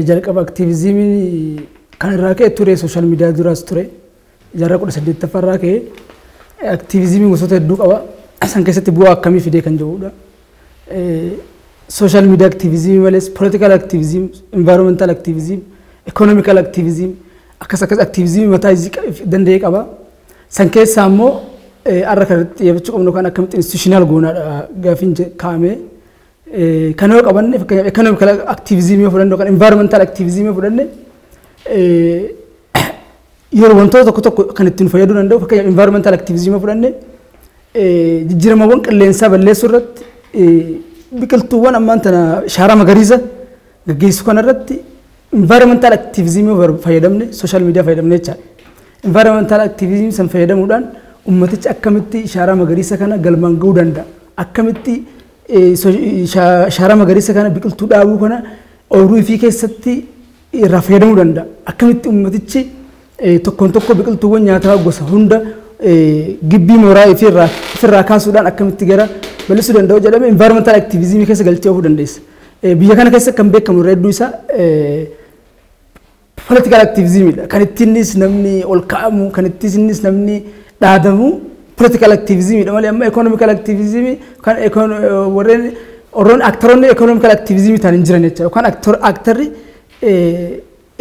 Jalqaba activismiin kan irraa ka'e ture, social media duraas ture. Jaarraa 18ffaa irraa ka'e activismiin gosoota hedduu qaba. San keessatti bu'aa akkamii fidee kan jedhudha. Social media activismii malees political activism, environmental activism, economical activism, akkas akkas activismii mataa danda'e qaba. San keessaa immoo har'a kan xiyyeeffachuu qabnu kan akkamitti institutional goonaadha gaafiin kaa'ame. Kana yoo qabanne, fakkeenyaaf economical activism yoo fudhanne yookaan environmental activism yoo fudhanne, yeroo wantoota tokko tokko kan ittiin fayyaduu danda'u, fakkeenyaaf environmental activism yoo fudhanne, jijjiiramawwan qilleensaa balleessuu irratti, biqiltuuwwan ammaan tana shaaraa magariisa gaggeessuu kana irratti environmental activism yoo fayyadamne, social media fayyadamne jechaadha. Environmental activism san fayyadamuudhaan ummatichi akkamitti shaaraa magariisa kana galmaan gahuu danda'a? Akkamitti shaaraa magariisa kana, biqiltuu dhaabuu kana ooyiruu ifii keessatti irraa fayyadamuu danda'a? Akkamitti ummatichi tokkoon tokko biqiltuuwwan nyaataa gosa hunda gibbii mooraa ifirraa kaasuudhaan akkamitti gara bal'isuu danda'u jedhame environmental activism keessa galchee oofuu dandeessa. Biyya kana keessa kan beekamu irra hedduu isaa political activismidha. Kan ittiinis namni ol ka'amu, kan ittiinis namni dhaadamu political activismidha malee amma economical activism kan warreen warroon actoroonni economical activism ta'an hin jiran jechaadha. Yookaan actorri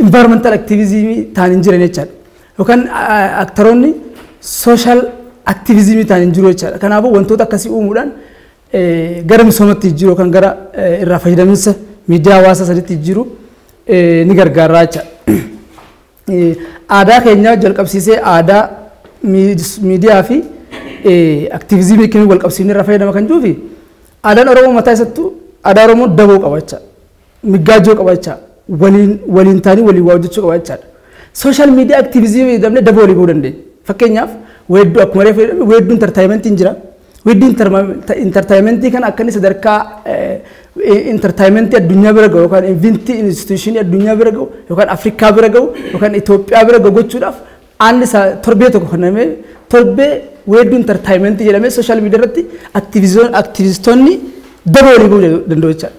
environmental activism ta'an hin jiran jechaadha. Yookaan actoroonni social activism ta'an hin jiru jechaadha. Kanaafuu wantoota akkasii uumuudhaan gara misoomatti jijjiiru yookaan gara irraa fayyadaminsa miidiyaa hawaasaa sadiitti jijjiiru ni gargaara jechaadha. Aadaa keenya jalqabsiisee aadaa miidiyaa fi activismii kamiin wal qabsiifnee irraa fayyadama kan jiruufi aadaan Oromoo mataa isattuu aadaa Oromoo daboo qaba jechaadha. Miggaajoo qaba jechaadha. Waliin waliin ta'anii waliin waa hojjechuu qaba jechaadha. Social media activismii fayyadamnee daboo walii bahuu dandeenya. Fakkeenyaaf weedduu, akkuma reefu weedduu entertainmentiin jira. Weedduu entertainmentii kana akka inni sadarkaa entertainmentii addunyaa bira gahu yookaan eventii institutionii addunyaa bira gahu yookaan Afrikaa bira gahu yookaan Itoophiyaa bira gahu gochuudhaaf aanni isaa torbee tokko kennamee, torbee weedduu entertainmentii jedhamee social media irratti activistoonni daboo walii bahuu danda'u jechaadha.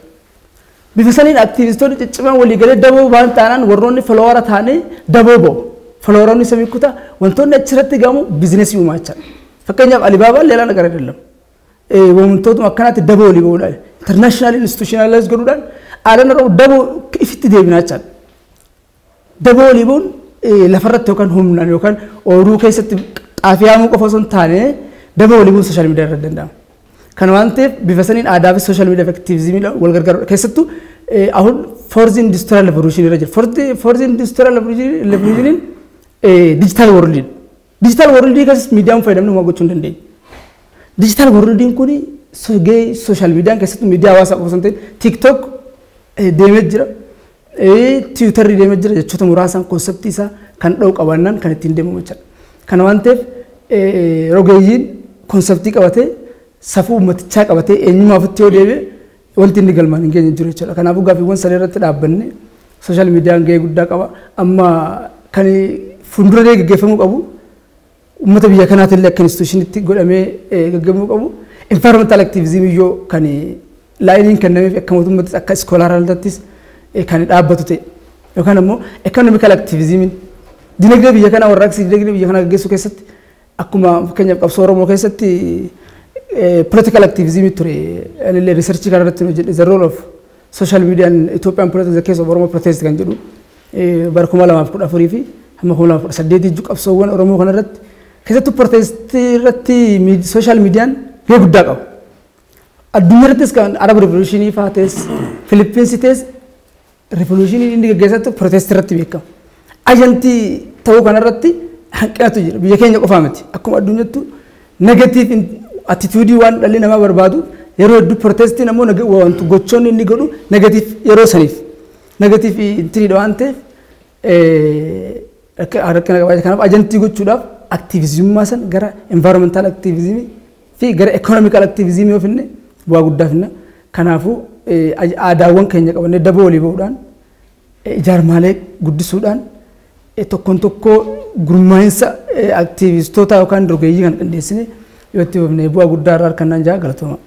Bifa saniin activistoonni ciccimaan walii galee daboo waan taanaan warroonni followera ta'anii daboo bahu. Followeroonni samii kutaa wantoonni achirratti gamu businessii uumaa jechaadha. Fakkeenyaaf Alibaabaan ሌላ ነገር አይደለም. Wantootuma akkanaatti daboo walii bahuudhaan international institutionalize godhuudhaan aadaan Oromoo daboo ifitti deebinaa jechaadha. Daboo walii bahuun lafarratti yookaan humnaan yookaan ooyiruu keessatti xaafii haamuu qofa osoo hin taane daboo walii bahuun social media irratti danda'ama. Kana waan ta'eef bifa saniin aadaa fi social media activismiidhaan wal gargaaru. Keessattuu አሁን fourth industrial revolution irra jira. Fourth industrial revolutioniin digital worldiidha. Digital worldii keessatti miidiyaan fayyadamne homaa gochuu hin dandeenye. Digital worldiin kun gahee social mediaan, keessattuu miidiyaa hawaasaa qofa osoo hin ta'in, TikTok deemee jira. Twitterri deemee jira, jechoota muraasaan conceptii isaa kan dha'u qabaannaan kan ittiin deemamu jechuudha. Kana waan ta'eef rogeeyyiin conceptii qabatee, safuu uummatichaa qabatee, eenyummaa ofitti yoo deebi'e wanti inni galmaan hin geenye jiru jechuudha. Kanaafuu gaaffiiwwan sadii irratti dhaabbanne social mediaan gahee guddaa qaba. Amma kan fuuldura gaggeeffamuu qabu, uummata biyya kanaatillee akka institutionitti godhamee gaggeeffamuu qabu. Environmental activism iyyoo kan lineiin kennameef akka mootummaattis akka scholaraattis kan dhaabbatu ta'e yookaan immoo economical activismiin dinagdee biyya kanaa, warraaqsi dinagdee biyya kanaa gaggeessuu keessatti, akkuma fakkeenyaaf qabsoo Oromoo keessatti political activism ture. Anillee researchii kana irratti hojjedhe, "The Role of Social Media in Ethiopian Politics: The Case of Oromo Protest" kan jedhu, bara 2014 fi hamma 2018 jechuu qabsoowwan Oromoo kana irratti, keessattuu protestii irratti social mediaan gahee guddaa qaba. Addunyaa irrattis kan Arab Revolutionii fa'aa ta'es, Filippinsi ta'es, revolutionii inni gaggeessatu protestii irratti beekama. Agentii ta'uu kanarratti hanqinatu jira. Biyya keenya qofaa miti. Akkuma addunyaattu negative attitudeii waan dhalli namaa barbaadu, yeroo hedduu protestiin ammoo wantu gochoonni inni godhu negative, yeroo saniif negative intriidha waan ta'eef rakkina qaba. Kanaaf agentii gochuudhaaf activismummaa san gara environmental activismii fi gara economical activismii yoo finne bu'aa guddaa finna. Kanaafuu aadaawwan keenya qabannee daboo walii bahuudhaan, ijaarmaalee guddisuudhaan, tokkoon tokkoo gurmaa'insa activistoota yookaan rogeeyyii kan qindeessine yoo itti fufne bu'aa guddaa irraa argannaan jaa. Galatooma.